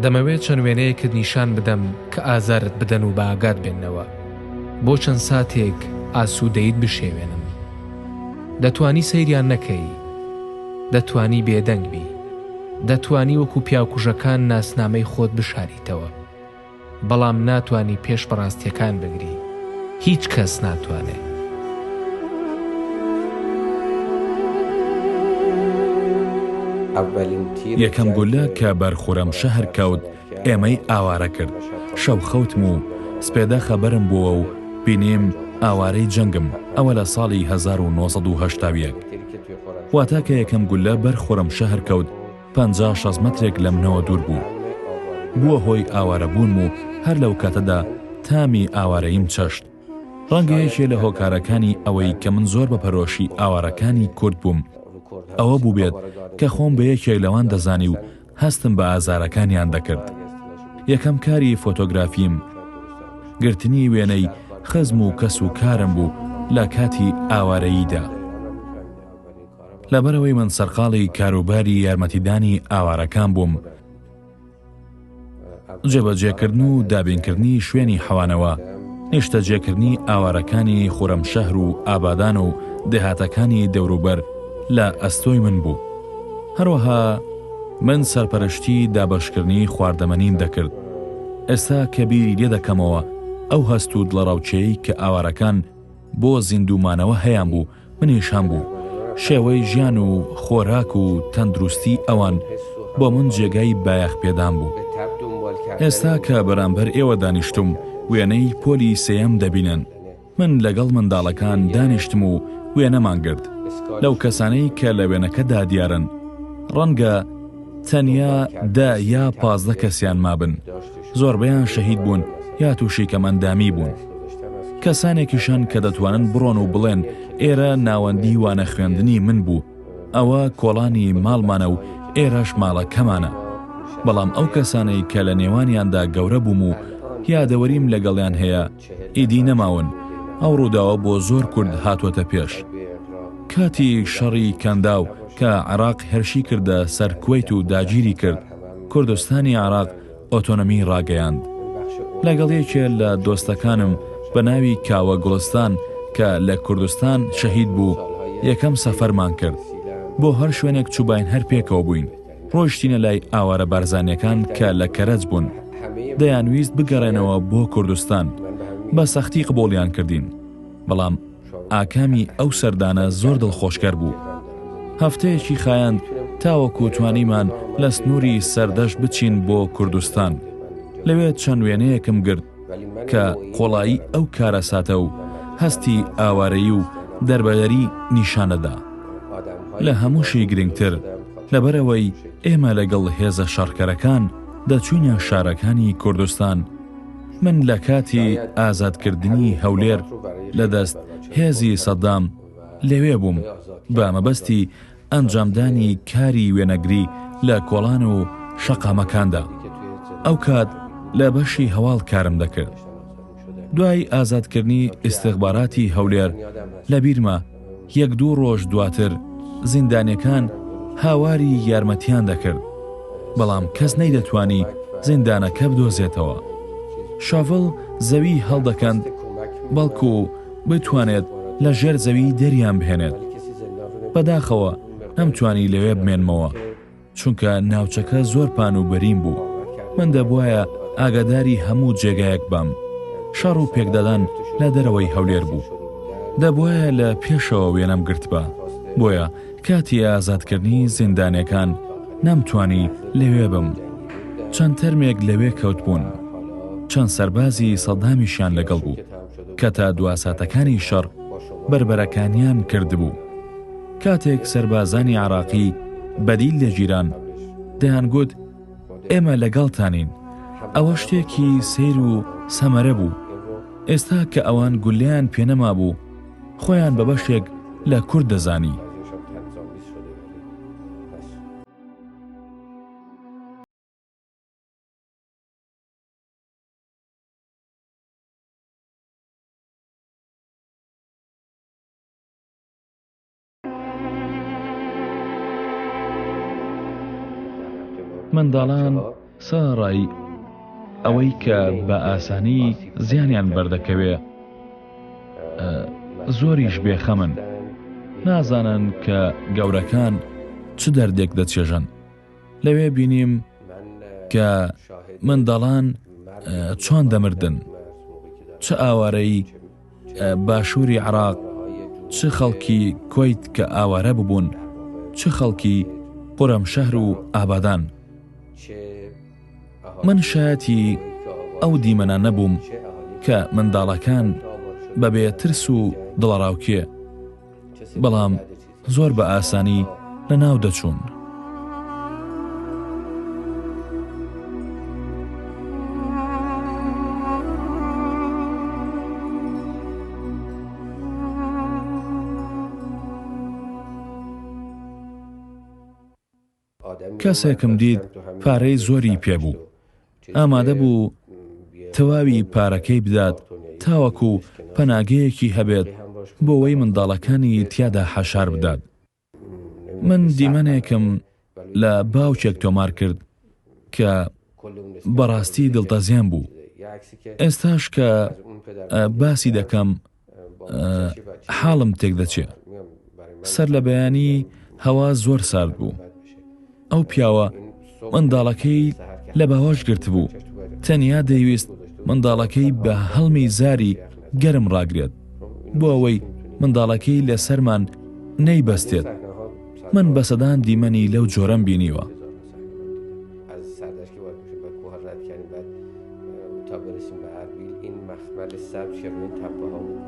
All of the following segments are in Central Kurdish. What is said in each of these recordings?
دەمەوێت چەند وێنەیەکت نیشان بدەم کە ئازارت بدەن و بە ئاگات بێننەوە. بۆ چەند ساتێک ئاسوودەیت بشێوێنن. دەتوانی سەیریان نەکەی. دەتوانی بێدەنگ بی. دەتوانی وەکو پیاوکوژەکان ناسنامەی خۆت بشاریتەوە. بەڵام ناتوانی پێش بە ڕاستیەکان بگری. هیچ کەس ناتوانێ. یەکەم گوللە کە بەر خورەمشەهر کەوت ئێمەی ئاوارە کرد. شەو خەوتم و سپێدە خەبەرم بۆوە و بینیم ئاوارەی جەنگم، ئەوە لە ساڵی 1981. واتە کە یەکەم گوللە بەر خورەمشەهر کەوت 50 شەست مەترێک لە منەوە دوور بوو. بووە هۆی ئاوارەبوونم و هەر لەو کاتەدا تامی ئاوارەییم چەشت. ڕەنگە یەکێ لە هۆکارەکانی ئەوەی کە من زۆر بە پەرۆشی ئاوارەکانی کورد بووم ئەوە بووبێت کە خۆم بە یەکێک لەوان دەزانی و هەستم بە ئازارەکانیان دەکرد. یەکەم کاری فۆتۆگرافیم گرتنی وێنەی خزم و کەس و کارم بوو لە کاتی ئاوارەییدا. لەبەرئەوەی من سەرقاڵی کاروباری یارمەتیدانی ئاوارەکان بووم، جێبەجێکردن و دابینکردنی شوێنی حەوانەوە، نیشتەجێکردنی ئاوارەکانی خورەمشەهر و ئابادان و دێهاتەکانی دەوروبەر لە ئەستۆی من بوو. هەروەها من سەرپەرشتی دابەشکردنی خواردەمەنیم دەکرد. ئێستا کە بیری لێ دەکەمەوە ئەو هەست و دڵەڕاوکێیەی کە ئاوارەکان بۆ زیندوو مانەوە هەیانبوو منیش هەمبوو، شێوەی ژیان و خۆراک و تەندروستی ئەوان بۆ من جێگای بایەخ پێدان بوو. ئێستا کە بەرامبەر ئێوە دانیشتووم وێنەی پۆلی سێیەم دەبینن. من لەگەڵ منداڵەکان دانیشتم و وێنەمان گرت. لەو کەسانەی کە لە وێنەکەدا دیارن ڕەنگە تەنیا دە یا 15 کەسیان مابن. زۆربەیان شەهید بوون یا تووشی کەمئەندامی بوون. کەسانێکیش هەن کە دەتوانن بڕۆن و بڵێن ئێرە ناوەندی وانە خوێندنی من بوو، ئەوە کۆڵانی ماڵمانە و ئێرەش ماڵەکەمانە. بەڵام ئەو کەسانەی کە لە نێوانیاندا گەورە بووم و یادەوەریم لەگەڵیان هەیە ئیدی نەماون، ئەو ڕووداوە بۆ زۆر کورد هاتووەتە پێش. کاتی شەڕی کەنداو کە عێراق هێرشی کردە سەر کوەیت و داگیری کرد، کوردستانی عێراق ئۆتۆنۆمی ڕاگەیاند. لەگەڵ یەکێ لە دۆستەکانم بە ناوی کاوە گوڵستان کە لە کوردستان شەهید بوو، یەکەم سەفەرمان کرد. بۆ هەر شوێنێک چووباین هەر پێکەوە بووین. ڕۆیشتینە لای ئاوارە بارزانییەکان کە لە کەرەج بوون. دەیانویست بگەڕێنەوە بۆ کوردستان. بە سەختی قبووڵیان کردین. بەڵام ئاکامی ئەو سەردانە زۆر دڵخۆشکەر بوو. هەفتەیەکی خایاند تاوەکو توانیمان لە سنووری سەردەشت بچین بۆ کوردستان. لەوێ چەند وێنەیەکم گرت کە قوڵایی ئەو کارەساتە و هەستی ئاوارەیی و دەربەدەری نیشانەدا. لە هەمووشی گرنگتر لەبەرئەوەی ئێمە لەگەڵ هێزە شەڕکەرەکان دەچووینە شارەکانی کوردستان، من لە کاتی ئازادکردنی هەولێر لە دەست هێزی سەدام لەوێ بووم بە مەبەستی ئەنجامدانی کاری وێنەگری لە کۆڵان و شەقامەکاندا. ئەو کات لە بەشی هەواڵ کارم دەکرد. دوای ئازادکردنی ئیستخباراتی هەولێر لە بیرمە یەک دوو ڕۆژ دواتر زیندانیەکان هاواری یارمەتیان دەکرد، بەڵام کەس نەیدەتوانی زیندانەکە بدۆزێتەوە. شۆڤڵ زەوی هەڵدەکەند بەڵکو بتوانێت لە ژێر زەوی دەریان بهێنێت. بەداخەوە نەمتوانی لەوێ بمێنمەوە. چونکە ناوچەکە زۆر پان و بەرین بوو، من دەبوایە ئاگاداری هەموو جێگایەک بام. شەڕ و پێکدادان لە دەرەوەی هەولێر بوو. دەبوایە لە پێشەوە وێنەم گرتبا. بۆیە کاتی ئازادکردنی زیندانیەکان نەمتوانی لەوێ بم. چەند تەرمێک لەوێ کەوتبوون. چەند سەربازی سەدامیشیان لەگەڵ بوو کە تا دواساتەکانی شەڕ بەربەرەکانیان کردبوو. کاتێک سەربازانی عێراقی بەدیل دەگیران، دەیانگوت ئێمە لەگەڵتانین. ئەوە شتێکی سەیر و سەمەرە بوو. ئێستا کە ئەوان گوللەیان پێنەمابوو، خۆیان بە بەشێک لە کورد دەزانی. منداڵان سەرەڕای ئەوەی کە بە ئاسانی زیانیان بەردەکەوێ، زۆریش بێخەمن، نازانن کە گەورەکان چ دەردێک دەچێژن. لەوێ بینیم کە منداڵان چۆن دەمردن، چ ئاوارەی باشووری عێراق، چ خەڵکی کوەیت کە ئاوارە ببوون، چ خەڵکی قورەمشەهر و ئابادان. من شایەتی ئەو دیمەنانە بووم کە منداڵەکان بەبێ ترس و دڵەڕاوکێ، بەڵام زۆر بە ئاسانی لەناو دەچوون. کەسێکم دیت پارەی زۆری پێبوو، ئامادە بوو تەواوی پارەکەی بدات تاوەکو پەناگەیەکی هەبێت بۆوەی منداڵەکانی تیادا حەشار بدات. من دیمەنێکم لە باوکێک تۆمار کرد کە بەڕاستی دڵتەزێن بوو. ئێستاش کە باسی دەکەم حاڵم تێکدەچێ. سەر لە بەیانی هەوا زۆر سارد بوو. ئەو پیاوە منداڵەکەی لە باوەش گرتبوو، تەنیا دەیویست منداڵەکەی بە هەڵمی زاری گەرم ڕاگرێت، بۆ ئەوەی منداڵەکەی لە سەرمان نەیبەستێت. من بە سەدان دیمەنی لەو جۆرەم بینیوە. تا برسیم به اربیل این مخمل سبز که روی این تپه ها بود.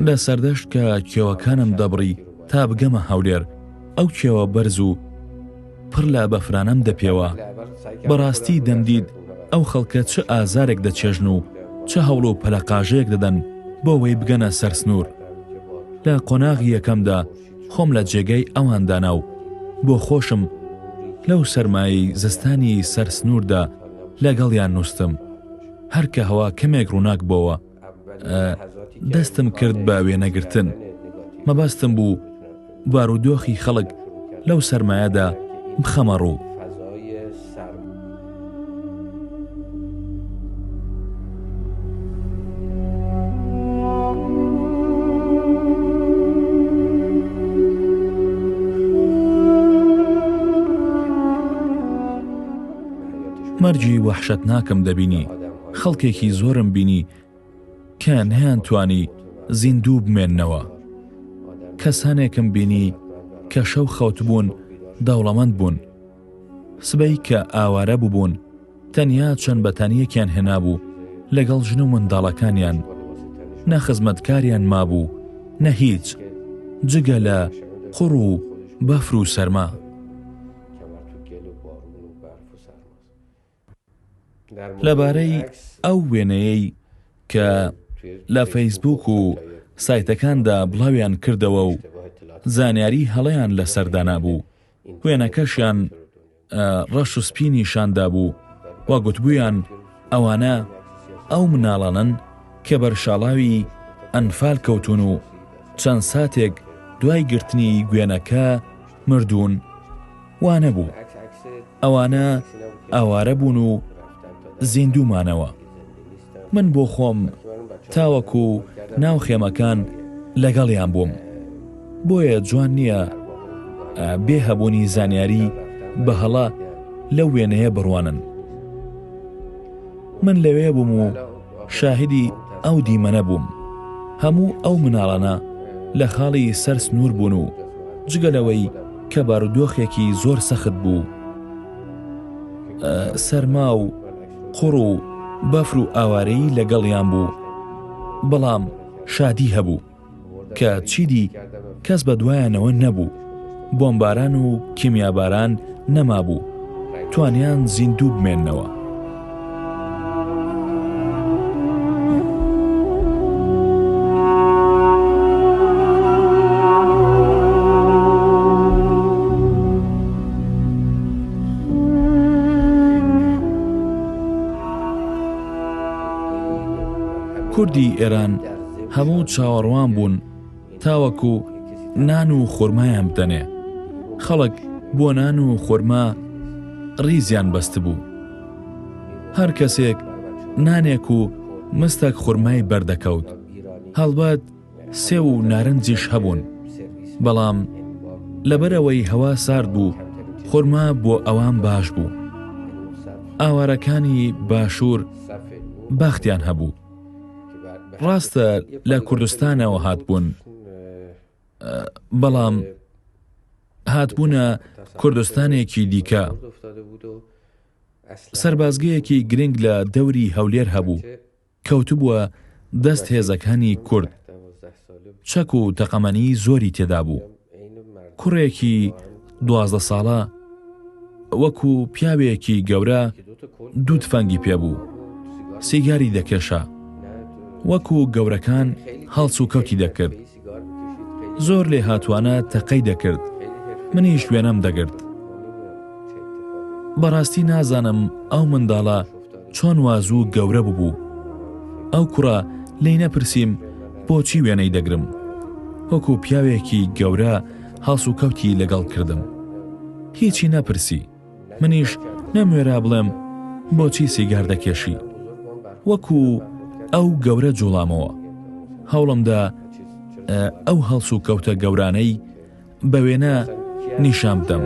لە سەردەشت کە کێوەکانم دەبڕی تا بگەمە هەولێر، ئەو کێوە بەرز و پڕ لە بەفرانەم دەپێوا، بەڕاستی دەمدیت ئەو خەڵکە چ ئازارێک دەچێژن و چ هەوڵ و پەلەقاژەیەک دەدەن بۆ ئەوەی بگەنە سەر سنوور. لە قۆناغی یەکەمدا خۆم لە جێگای ئەوان دانا و بۆ خۆشم لەو سەرمایەی زستانی سەر سنووردا لەگەڵیان نووستم. هەر کە هەوا کەمێک ڕووناک بۆوە، دەستم کرد بە وێنەگرتن. مەبەستم بوو بارودۆخی خەڵک لەو سەرمایەدا بخەمە ڕوو. مەرگی وەحشەتناکم دەبینی. خەڵکێکی زۆرم بینی کە نەیانتوانی زیندوو بمێننەوە. کەسانێکم بینی کە شەو خەوتبوون دەوڵەمەند بوون. سبەی کە ئاوارە بووبوون تەنیا چەند بەتانییەکیان هێنابوو لەگەڵ ژن و منداڵەکانیان. نە خزمەتکاریان مابوو نە هیچ جگە لە قوڕ و بەفر و سەرما. لەبارەی ئەو وێنەیەی کە لە فەیسبووک و سایتەکاندا بڵاویان کردەوە و زانیاری هەڵەیان لەسەر دانابوو، وێنەکەشیان ڕەش و سپی نیشان دابوو و گوتبوویان ئەوانە ئەو مناڵانەن کە بەر شاڵاوی ئەنفال کەوتوون و چەند ساتێک دوای گرتنی گوێنەکە مردوون، وا نەبوو. ئەوانە ئاوارە بوون و زیندوو مانەوە. من بۆ خۆم تاوەکو ناو خێمەکان لەگەڵیان بووم. بۆیە جوان نییە بێ هەبوونی زانیاری بە هەڵە لەو وێنەیە بڕوانن. من لەوێ بووم و شاهیدی ئەو دیمەنە بووم. هەموو ئەو مناڵانە لە خاڵی سەر سنوور بوون و جگە لەوەی کە بارودۆخێکی زۆر سەخت بوو، سەرما و قوڕ و بەفر و ئاوارەیی لەگەڵیان بوو، بەڵام شادی هەبوو کە چیدی کەس بە دوایانەوە نەبوو، بۆمباران و کیمیاباران نەمابوو، توانیان زیندوو بمێننەوە. کوردی ئێران هەموو چاوەڕوان بوون تاوەکو نان و خورمایان بدەنێ. خەڵک بۆ نان و خورما ڕیزیان بەستبوو. هەر کەسێک نانێک و مستەک خورمای بەردەکەوت. هەڵبەت سێو و نارنجیش هەبوون، بەڵام لەبەرئەوەی هەوا سارد بوو، خورما بۆ ئەوان باش بوو. ئاوارەکانی باشوور باختیان هەبوو. ڕاستە لە کوردستانەوە هاتبوون، بەڵام هاتبوونە کوردستانێکی دیکە. سەربازگەیەکی گرنگ لە دەوری هەولێر هەبوو. کەوتبووە دەست هێزەکانی کورد، چەک و تەقەمەنی زۆری تێدا بوو. کوڕێکی 12 ساڵە وەکو پیاوێکی گەورە دوو تفەنگی پێبوو، سیگاری دەکێشا، وەکو گەورەکان هەڵس و کەوتی دەکرد. زۆر لێهاتوانە تەقەی دەکرد، منیش وێنەم دەگرت. بەڕاستی نازانم ئەو منداڵە چۆن وا زوو گەورە ببوو. ئەو کوڕە لێی نەپرسیم بۆچی وێنەی دەگرم. وەکو پیاوێکی گەورە هەڵسوکەوتی لەگەڵ کردم. هیچی نەپرسی. منیش نەموێرا بڵێم بۆچی سیگار دەکێشی. وەکو ئەو گەورە جوڵامەوە. هەوڵمدا ئەو هەڵسوکەوتە گەورانەی بە وێنە نیشان بدەم.